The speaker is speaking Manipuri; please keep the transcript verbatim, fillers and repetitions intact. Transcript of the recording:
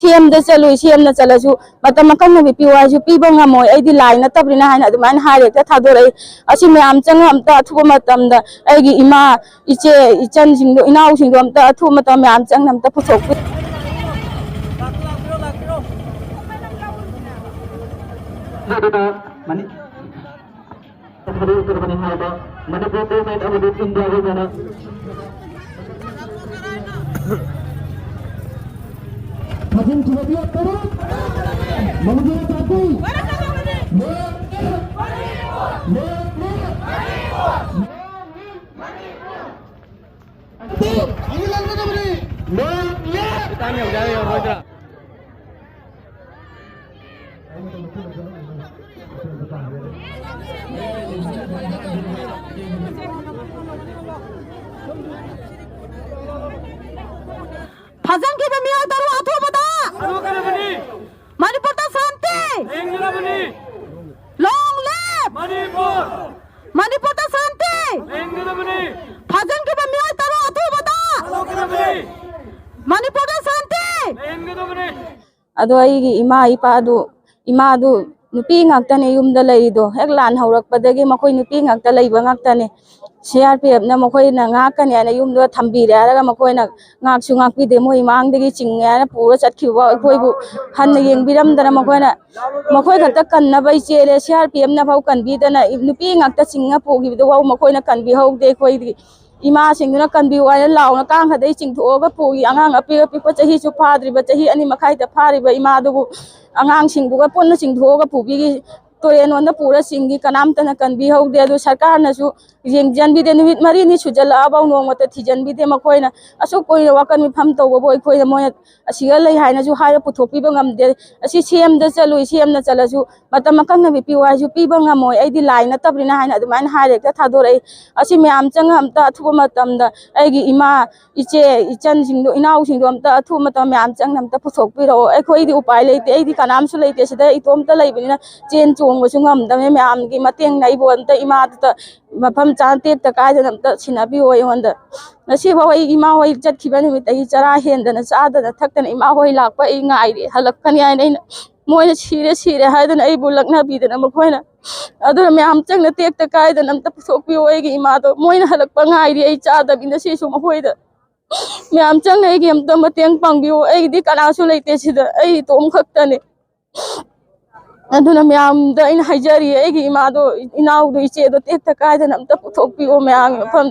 ꯁꯤ ꯑꯦꯝꯗ ꯆꯠꯂꯨꯏ, ꯁꯤ ꯑꯦꯝꯅ ꯆꯠꯂꯁꯨ ꯃꯇꯝ ꯑꯀꯛꯅꯕꯤ ꯄꯤꯌꯨ ꯍꯥꯏꯁꯨ ꯄꯤꯕ ꯉꯝꯃꯣꯏ, ꯑꯩꯗꯤ ꯂꯥꯏ ꯅꯠꯇꯕꯅꯤꯅ ꯍꯥꯏꯅ ꯑꯗꯨꯃꯥꯏꯅ ꯍꯥꯏꯔꯦ, ꯍꯦꯛꯇ ꯊꯥꯗꯣꯔꯛꯏ꯫ ꯑꯁꯤ ꯃꯌꯥꯝ ꯆꯪꯉ ꯑꯝꯇ ꯑꯊꯨꯕ ꯃꯇꯝꯗ ꯑꯩꯒꯤ ꯏꯃꯥ, ꯏꯆꯦ, ꯏꯆꯟꯁꯤꯡꯗꯣ, ꯏꯅꯥꯎꯁꯤꯡꯗꯣ ꯑꯝꯇ ꯑꯊꯨꯕ ꯃꯇꯝ ꯃꯌꯥꯝ ꯆꯪꯅ ꯑꯝꯇ ꯄꯨꯊꯣꯛꯄꯤꯌꯨ꯫ ꯊꯥꯗꯣꯛꯀꯗꯕꯅꯤ ꯍꯥꯏꯕ ꯃꯅꯤꯄꯨꯔ ꯒꯣꯔꯃꯦꯟ ꯑꯃꯗꯤ ꯏꯟꯗꯤꯌꯥ ꯒꯣꯔꯃꯦꯟꯅ ꯊꯥꯖꯤꯟꯈꯤꯕ ꯃꯤꯑꯣꯏ ꯇꯔꯨꯛ ꯃꯅꯤꯄꯨꯔ ꯄꯥꯔꯇꯤ ꯂꯦꯞ, ꯂꯦꯞ, ꯂꯦꯞ, ꯂꯦꯞ꯫ ꯊꯥꯖꯤꯜꯍꯟꯒꯗꯕꯅꯤ꯫ ꯂꯦꯞ, ꯂꯦꯞ꯫ ꯐꯥꯖꯤꯟꯈꯤꯕ ꯃꯤꯑꯣꯏ ꯇꯔꯨꯛ ꯑꯊꯨꯕꯗ ꯊꯥꯗꯣꯛꯀꯗꯕꯅꯤ꯫ ꯃꯅꯤꯄꯨꯔꯗ ꯁꯥꯟꯇꯤ꯫ ꯂꯦꯡꯒꯗꯕꯅꯤ꯫ Long live! ꯃꯅꯤꯄꯨꯔ꯫ ꯃꯅꯤꯄꯨꯔꯗ ꯁꯥꯟꯇꯤ꯫ ꯂꯦꯡꯒꯗꯕꯅꯤ꯫ ꯐꯥꯖꯤꯟꯈꯤꯕ ꯃꯤꯑꯣꯏ ꯇꯔꯨꯛ ꯑꯊꯨꯕꯗ ꯊꯥꯗꯣꯛꯀꯗꯕꯅꯤ꯫ ꯃꯅꯤꯄꯨꯔꯗ ꯁꯥꯟꯇꯤ꯫ ꯂꯦꯡꯒꯗꯕꯅꯤ꯫ ꯑꯗꯣ ꯑꯩꯒꯤ ꯏꯃꯥ ꯏꯄꯥꯗꯨ, ꯏꯃꯥꯗꯨ ꯅꯨꯄꯤ ꯉꯥꯛꯇꯅꯦ ꯌꯨꯝꯗ ꯂꯩꯔꯤꯗꯣ꯫ ꯍꯦꯛ ꯂꯥꯟ ꯍꯧꯔꯛꯄꯗꯒꯤ ꯃꯈꯣꯏ ꯅꯨꯄꯤ ꯉꯥꯛꯇ ꯂꯩꯕ ꯉꯥꯛꯇꯅꯦ꯫ ꯁꯤ ꯑꯥꯔ ꯄꯤ ꯑꯦꯐꯅ ꯃꯈꯣꯏꯅ ꯉꯥꯛꯀꯅꯤ ꯍꯥꯏꯅ ꯌꯨꯝꯗ ꯊꯝꯕꯤꯔꯦ ꯍꯥꯏꯔꯒ ꯃꯈꯣꯏꯅ ꯉꯥꯛꯁꯨ ꯉꯥꯛꯄꯤꯗꯦ꯫ ꯃꯣꯏ ꯃꯥꯡꯗꯒꯤ ꯆꯤꯡꯉꯦ ꯍꯥꯏꯅ ꯄꯨꯔ ꯆꯠꯈꯤꯕꯐꯥꯎ ꯑꯩꯈꯣꯏꯕꯨ ꯍꯟꯅ ꯌꯦꯡꯕꯤꯔꯝꯗꯅ ꯃꯈꯣꯏꯅ, ꯃꯈꯣꯏ ꯈꯛꯇ ꯀꯟꯅꯕ ꯏꯆꯦꯜꯂꯦ, ꯁꯤ ꯑꯥꯔ ꯄꯤ ꯑꯦꯐꯅ ꯐꯥꯎ ꯀꯟꯕꯤꯗꯅ ꯅꯨꯄꯤ ꯉꯥꯛꯇ ꯆꯤꯡꯉ ꯄꯨꯈꯤꯕꯗꯨꯐꯥꯎ ꯃꯈꯣꯏꯅ ꯀꯟꯕꯤꯍꯧꯗꯦ꯫ ꯑꯩꯈꯣꯏꯗꯤ ꯏꯃꯥꯁꯤꯡꯗꯨꯅ ꯀꯟꯕꯤꯌꯨ ꯍꯥꯏꯅ ꯂꯥꯎꯅ ꯀꯥꯡꯈꯗꯩ ꯆꯤꯡꯊꯣꯛꯑꯒ ꯄꯨꯈꯤ꯫ ꯑꯉꯥꯡ ꯑꯄꯤꯛ ꯑꯄꯤꯛꯄ ꯆꯍꯤꯁꯨ ꯐꯥꯗ꯭ꯔꯤꯕ, ꯆꯍꯤ ꯑꯅꯤ ꯃꯈꯥꯏꯗ ꯐꯥꯔꯤꯕ ꯏꯃꯥꯗꯨꯕꯨ ꯑꯉꯥꯡꯁꯤꯡꯗꯨꯒ ꯄꯨꯟꯅ ꯆꯤꯡꯊꯣꯛꯑꯒ ꯄꯨꯕꯤꯈꯤ꯫ ꯇꯨꯔꯦꯟꯂꯣꯝꯗ ꯄꯨꯔ ꯆꯤꯡꯈꯤ, ꯀꯅꯥꯝꯇꯅ ꯀꯟꯕꯤꯍꯧꯗꯦ꯫ ꯑꯗꯨ ꯁꯔꯀꯥꯔꯅꯁꯨ ꯌꯦꯡꯁꯤꯟꯕꯤꯗꯦ꯫ ꯅꯨꯃꯤꯠ ꯃꯔꯤꯅꯤ ꯁꯨꯖꯜꯂꯛꯑꯐꯥꯎ ꯅꯣꯡꯃꯇ ꯊꯤꯖꯤꯟꯕꯤꯗꯦ꯫ ꯃꯈꯣꯏꯅ ꯑꯁꯨꯛ ꯀꯨꯏꯅ ꯋꯥꯀꯠ ꯃꯤꯐꯝ ꯇꯧꯕꯕꯨ ꯑꯩꯈꯣꯏꯅ ꯃꯣꯏꯅ ꯑꯁꯤꯗ ꯂꯩ ꯍꯥꯏꯅꯁꯨ ꯍꯥꯏꯔ ꯄꯨꯊꯣꯛꯄꯤꯕ ꯉꯝꯗꯦ꯫ ꯑꯁꯤ ꯁꯤ ꯑꯦꯝꯗ ꯆꯠꯂꯨꯏ, ꯁꯤ ꯑꯦꯝꯅ ꯆꯠꯂꯁꯨ ꯃꯇꯝ ꯑꯀꯛꯅꯕꯤ ꯄꯤꯌꯨ ꯍꯥꯏꯁꯨ ꯄꯤꯕ ꯉꯝꯃꯣꯏ, ꯑꯩꯗꯤ ꯂꯥꯏ ꯅꯠꯇꯕꯅꯤꯅ ꯍꯥꯏꯅ ꯑꯗꯨꯃꯥꯏꯅ ꯍꯥꯏꯔ ꯍꯦꯛꯇ ꯊꯥꯗꯣꯔꯛꯏ꯫ ꯑꯁꯤ ꯃꯌꯥꯝ ꯆꯪꯉ ꯑꯝꯇ ꯑꯊꯨꯕ ꯃꯇꯝꯗ ꯑꯩꯒꯤ ꯏꯃꯥ, ꯏꯆꯦ, ꯏꯆꯟꯁꯤꯡꯗꯣ, ꯏꯅꯥꯎꯁꯤꯡꯗꯣ ꯑꯝꯇ ꯑꯊꯨꯕ ꯃꯇꯝ ꯃꯌꯥꯝ ꯆꯪꯅ ꯑꯝꯇ ꯄꯨꯊꯣꯛꯄꯤꯔꯛꯑꯣ꯫ ꯑꯩꯈꯣꯏꯗꯤ ꯎꯄꯥꯏ ꯂꯩꯇꯦ, ꯑꯩꯗꯤ ꯀꯅꯥꯝꯁꯨ ꯂꯩꯇꯦ, ꯁꯤꯗ ꯏꯇꯣꯝꯇ ꯂꯩꯕꯅꯤꯅ ꯆꯦꯟ ꯆꯣꯡ ꯍꯣꯡꯕꯁꯨ ꯉꯝꯗꯕꯅꯤ꯫ ꯃꯌꯥꯝꯒꯤ ꯃꯇꯦꯡꯅ ꯑꯩꯕꯨ ꯑꯝꯇ ꯏꯃꯥꯗꯨꯗ ꯃꯐꯝ ꯆꯥꯅ ꯇꯦꯛꯇ ꯀꯥꯏꯗꯅ ꯑꯝꯇ ꯁꯤꯟꯅꯕꯤꯌꯨ ꯑꯩꯉꯣꯟꯗ꯫ ꯉꯁꯤꯐꯥꯎ ꯑꯩ ꯏꯃꯥ ꯍꯣꯏ ꯆꯠꯈꯤꯕ ꯅꯨꯃꯤꯠꯇꯒꯤ ꯆꯔꯥ ꯍꯦꯟꯗꯅ ꯆꯥꯗꯅ ꯊꯛꯇꯅ ꯏꯃꯥ ꯍꯣꯏ ꯂꯥꯛꯄ ꯑꯩ ꯉꯥꯏꯔꯤ, ꯍꯜꯂꯛꯀꯅꯤ ꯍꯥꯏꯅ ꯑꯩꯅ, ꯃꯣꯏꯅ ꯁꯤꯔꯦ ꯁꯤꯔꯦ ꯍꯥꯏꯗꯅ ꯑꯩꯕꯨ ꯂꯛꯅꯕꯤꯗꯅ ꯃꯈꯣꯏꯅ꯫ ꯑꯗꯨꯅ ꯃꯌꯥꯝ ꯆꯪꯅ ꯇꯦꯛꯇ ꯀꯥꯏꯗꯅ ꯑꯝꯇ ꯄꯨꯊꯣꯛꯄꯤꯌꯨ ꯑꯩꯒꯤ ꯏꯃꯥꯗꯣ꯫ ꯃꯣꯏꯅ ꯍꯜꯂꯛꯄ ꯉꯥꯏꯔꯤ ꯑꯩ ꯆꯥꯗꯕꯤ ꯉꯁꯤꯁꯨ ꯃꯈꯣꯏꯗ꯫ ꯃꯌꯥꯝ ꯆꯪꯅ ꯑꯩꯒꯤ ꯑꯝꯇ ꯃꯇꯦꯡ ꯄꯥꯡꯕꯤꯌꯨ꯫ ꯑꯩꯒꯤꯗꯤ ꯀꯅꯥꯁꯨ ꯂꯩꯇꯦ ꯁꯤꯗ, ꯑꯩ ꯏꯇꯣꯝ ꯈꯛꯇꯅꯦ꯫ ꯑꯗꯨꯅ ꯃꯌꯥꯝꯗ ꯑꯩꯅ ꯍꯥꯏꯖꯔꯤ, ꯑꯩꯒꯤ ꯏꯃꯥꯗꯣ, ꯏꯅꯥꯎꯗꯣ, ꯏꯆꯦꯗꯣ ꯇꯦꯛꯇ ꯀꯥꯏꯗꯅ ꯑꯝꯇ ꯄꯨꯊꯣꯛꯄꯤꯌꯣ ꯃꯌꯥꯝꯒꯤ ꯃꯐꯝ꯫